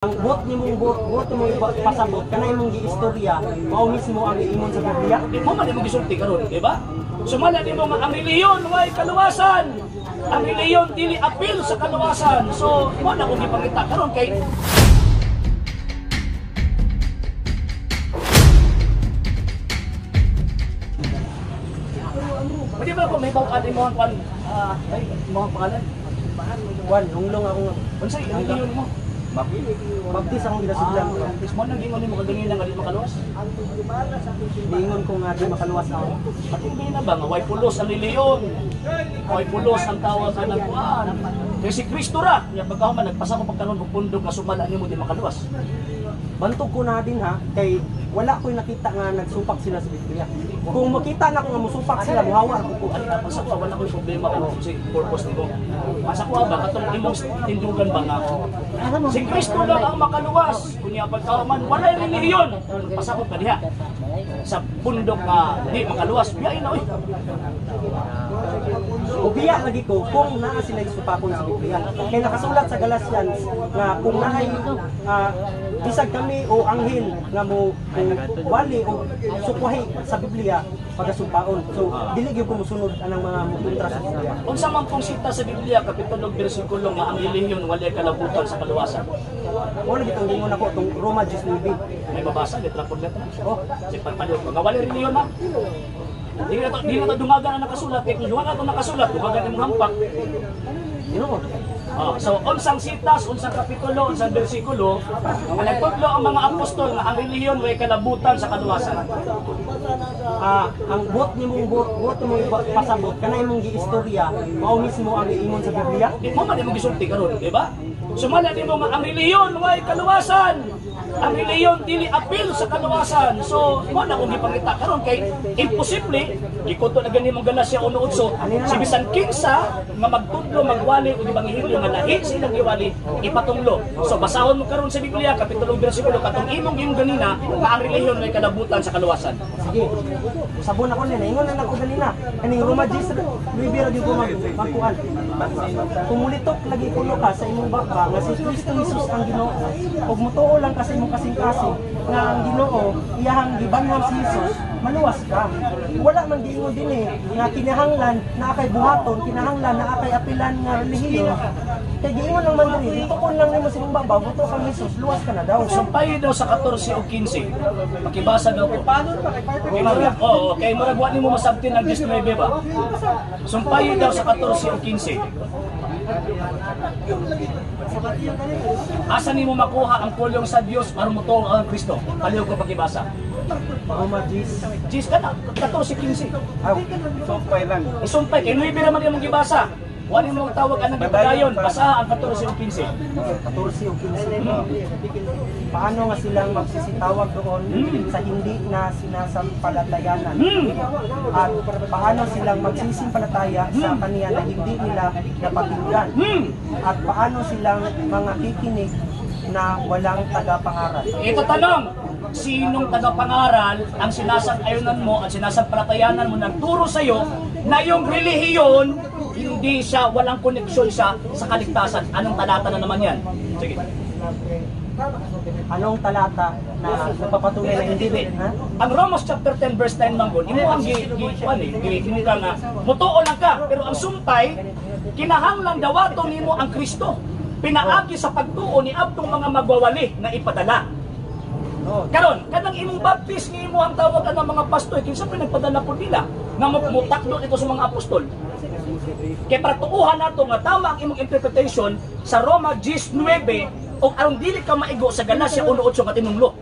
Ang buot nimong buot, buot nimong pasabot kana imong giistorya, mao mismo ang giingon sa Biblia. Mo man imong gisulti karon, di ba? Sumala nimo nga ang relihiyon way kaluwasan. Ang relihiyon dili apil sa kaluwasan. So, mo na kong gipangita karon kay pwede ba kung may bawaan mo ang kwan, ay, mo ang pangalan? Kwan, lunglong ako nga. Unsay relihiyon mo? Baptist akong ginasudlan. Baptist mo nang gingon nimo kaganina nga di makaluwas? Niingon ko nga di makaluwas ako. Patindi na ba nga way pulos ang relihiyon? Way pulos ang tawag ka ng kuan. Kay si Kristo ra, nya pagkahuman nagpasa ko pagkaron og pundok nga sumala nimo di makaluwas. Bantog ko na din ha, kay wala ko'y nakita nga nagsupak sila sa Biblia. Kung makita na ko nga musupak sila, muhawa ko. Ay, ang sa kuha, wala ko'y problema kung si purpose nimo. Ang sa kuha ba, katong imong tindugan ba nga si Kristo lang ang makaluwas. Kunya pagkahuman, walay relihiyon. Pasakop ka diha sa pundok nga di makaluwas. Biyain na oy. Ubiya lagi ko kung naa sila supakon sa Biblia. Kay nakasulat sa Galatians nga kung naay bisag kami o anghel nga mo wali o sukwahi sa Biblia pagasumpaon. So dili gyud ko mosunod anang mga mukontra sa Biblia. Unsa man pong sita sa Biblia kapitulo bersikulo nga ang relihiyon walay kalabutan sa kaluwasan? Mo lagi tong gingon ako tong Roma 10:9. May mabasa letra por letra. Oh, Si pagpaliw ko nga walay relihiyon ha. Di na to dungagan ang nakasulat kay kung dungagan ang nakasulat, dungagan imong hampak. Ginoo. Oh, so unsang sitas, unsang kapitulo, unsang bersikulo nga nagtudlo ang mga apostol nga ang relihiyon way kalabutan sa kaluwasan? Ang buot nimong buot, buot nimong pasabot kana imong giistorya, mao mismo ang giingon sa Biblia. Di mo man imong gisulti karon, di ba? Sumala nimo nga ang relihiyon way kaluwasan. Ang relihiyon dili apil sa kaluwasan. So, mo na kong gipangita karon kay imposible gikuto na gani mong Galatia 1:8 si bisan kinsa nga magtudlo, magwali o ebanghelyo nga lahi sa ilang giwali ipatunglo. So basahon mo karon sa Biblia kapitulo bersikulo katong imong imong ganina nga ang relihiyon way kalabutan sa kaluwasan. Sige. Usabon ako nila. Ingon na nako ganina. Kaning Roma 10, 9 ra gyud ko magkuan. Kung mulitok lagi kuno ka sa imong baba nga si Kristo Jesus ang Ginoo ug mutuo lang ka sa imong kasing-kasing nga ang Ginoo iyahang gibanhaw si Jesus, maluwas ka. Wala man giingon dinhi nga kinahanglan naa kay buhaton, kinahanglan naa kay apilan nga relihiyon. Kay giingon lang man dinhi, litukon lang nimo sa imong baba, mutuo kang Jesus, luwas ka na daw. Sumpay daw sa 14 o 15. Pakibasa daw ko. Kay murag, oo, kay murag wa nimo masabtin ang 19 ba? Sumpay daw sa 14 o 15. Asa nimo makuha ang pulong sa Dios aron motuo ang Kristo? Palihog ko pakibasa. Roma 10. 10 ka na, 14 15. Aw, Sumpay lang. Isumpay kay 9 ra man imong gibasa. Wa nimo tawag anang gipadayon, basa ang 14 o 15. 14 o 15. Paano nga silang magsisitawag doon sa hindi na sinasampalatayanan? At paano silang magsisimpalataya sa kaniya na hindi nila napakinggan? At paano silang mga kikinig na walang tagapangaral? Ito tanong, sinong tagapangaral ang sinasang-ayunan mo at sinasampalatayanan mo nagturo sa iyo na yung relihiyon hindi siya, walang koneksyon siya sa kaligtasan? Anong talata na naman yan? Sige. Anong talata na nagpapatunay na hindi? Ha? Ang Romans chapter 10 verse 9 manggol, imo ang gi gi kuan eh, gi ka nga mutuo lang ka, pero ang sumpay kinahanglan dawaton nimo ang Kristo. Pinaagi sa pagtuo ni adtong mga magwawali na ipadala. Oh. Karon, kanang imong baptist nga imo ang tawag ang mga pastor, kinsa pa nagpadala po nila nga mutakdo ito sa mga apostol? Kay para tuuhan nato nga tama ang imong interpretation sa Roma 10:9 og aron dili ka maigo sa Galatia 1:8 nga tinunglo.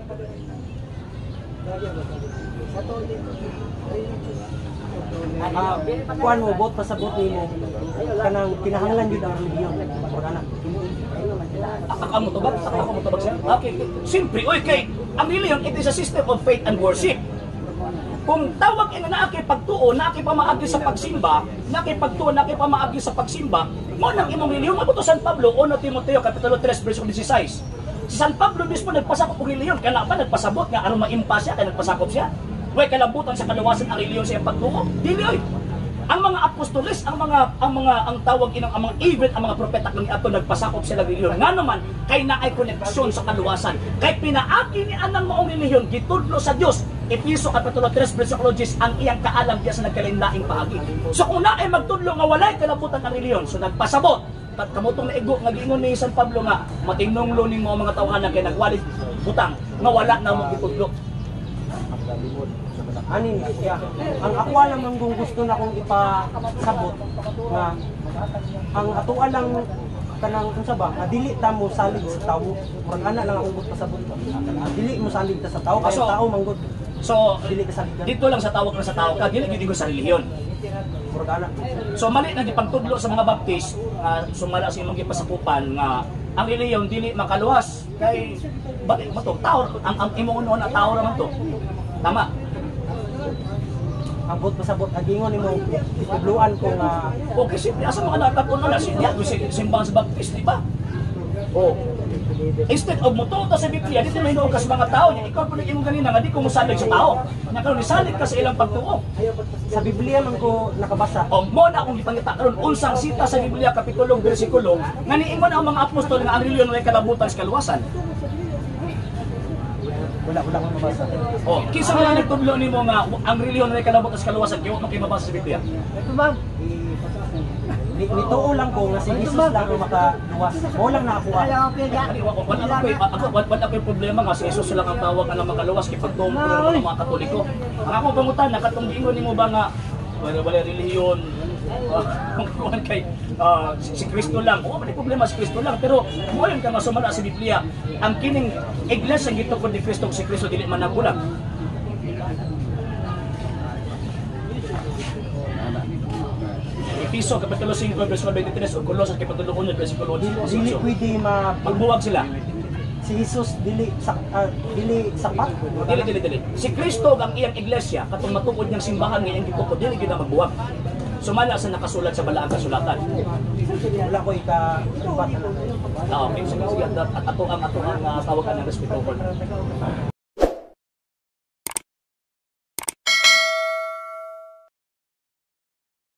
Kuan mo, bot pasabot nimo kanang kinahanglan gyud ang relihiyon. Wala na. Ako mo tubag, ako mo tubag sir. Okay. Simpre, oy kay ang relihiyon, it is a system of faith and worship. Kung tawag ina naa kay pagtuo, naa kay pamaagi sa pagsimba, naa kay pagtuo, naa kay pamaagi sa pagsimba, mo nang imong relihiyon. Mo to San Pablo, 1 Timoteo kapitulo 3 bersikulo 16. Si San Pablo mismo nagpasakop og relihiyon, kana pa nagpasabot nga aron maimpa siya kay nagpasakop siya. Way kalabutan sa kaluwasan ang relihiyon sa iyang pagtuo. Dili oy. Ang mga apostoles, ang mga ang tawag inang ang mga even ang mga propeta kang ato nagpasakop sila relihiyon. Nga naman kay naay koneksyon sa kaluwasan. Kay pinaagi ni anang maong relihiyon gitudlo sa Dios. Efeso kapitulo 3 versikulo 10 ang iyang kaalam diya sa nagkalain-laing paagi. So kung naay magtudlo nga walay kalabutan ang relihiyon, so nagpasabot tat kamutong naigo nga giingon ni San Pablo nga matinunglo ning mga tawhana kay nagwali butang nga wala na mo gitudlo. Ani ni siya. Ang ako lang man kung gusto na kong ipasabot nga ang atoa lang kanang unsa ba nga dili ta mo salig sa tawo. Murag ana lang akong gusto pasabot. Dili mo salig ta sa tawo kay tao manggod. So Dili ka saligan. dito lang sa tawag na sa tao ka dili gid ko sa relihiyon. Murag ana. So mali na gipangtudlo sa mga Baptist nga sumala sa imong gipasakupan nga ang relihiyon dili makaluwas kay bali mo to tao ang imong unoon na tao ra man to. Tama. Ang buot pasabot agingon nimo gitudloan ko nga Okay, simple asa mga nakatun na si diya si simbahan sa Baptist, di ba? Oh. Instead of motuo ta sa Biblia, dito may ka sa mga tao niya. Ikaw po imong ganina nga di ko mosalig sa tao. Nya karon nisalig ka sa ilang pagtuo. Sa Biblia man ko nakabasa. O mo na akong gipangita karon unsang sita sa Biblia kapitulong bersikulo nga niingon ang mga apostol nga ang relihiyon way kalabutan sa kaluwasan. Wala wala akong mabasa. O kinsa man ang nagtudlo nimo nga ang relihiyon way kalabutan sa kaluwasan kay wa man kay mabasa sa Biblia? Nituo lang ko nga si Jesus lang ang makaluwas. Mo lang nakakuha. Ani wa wala ako ako wala ko problema nga si Jesus lang ang tawag ang makaluwas kay pagtuo mo ng mga Katoliko. Ang akong pangutana katong giingon nimo ba nga wala wala relihiyon, kuan kay si Kristo lang. Oo, may problema si Kristo lang pero mo ka nga sumala sa Biblia ang kining iglesia gitukod ni Kristo, si Kristo dili man nagbulag. Efeso kapitulo 5 versikulo 23 ug Colosas kapitulo 1 versikulo 8. Dili pwede ma Magbuwag sila. Si Jesus dili sa dili sapat. Dili, dili, dili. Si Kristo ang iyang iglesia, katong matuod niyang simbahan nga iyang gitukod, dili gyud na magbuwag. Sumala sa nakasulat sa balaang kasulatan. Wala ko ika ubat. Ah, okay, sige, sige. At ato ang tawagan ng respeto.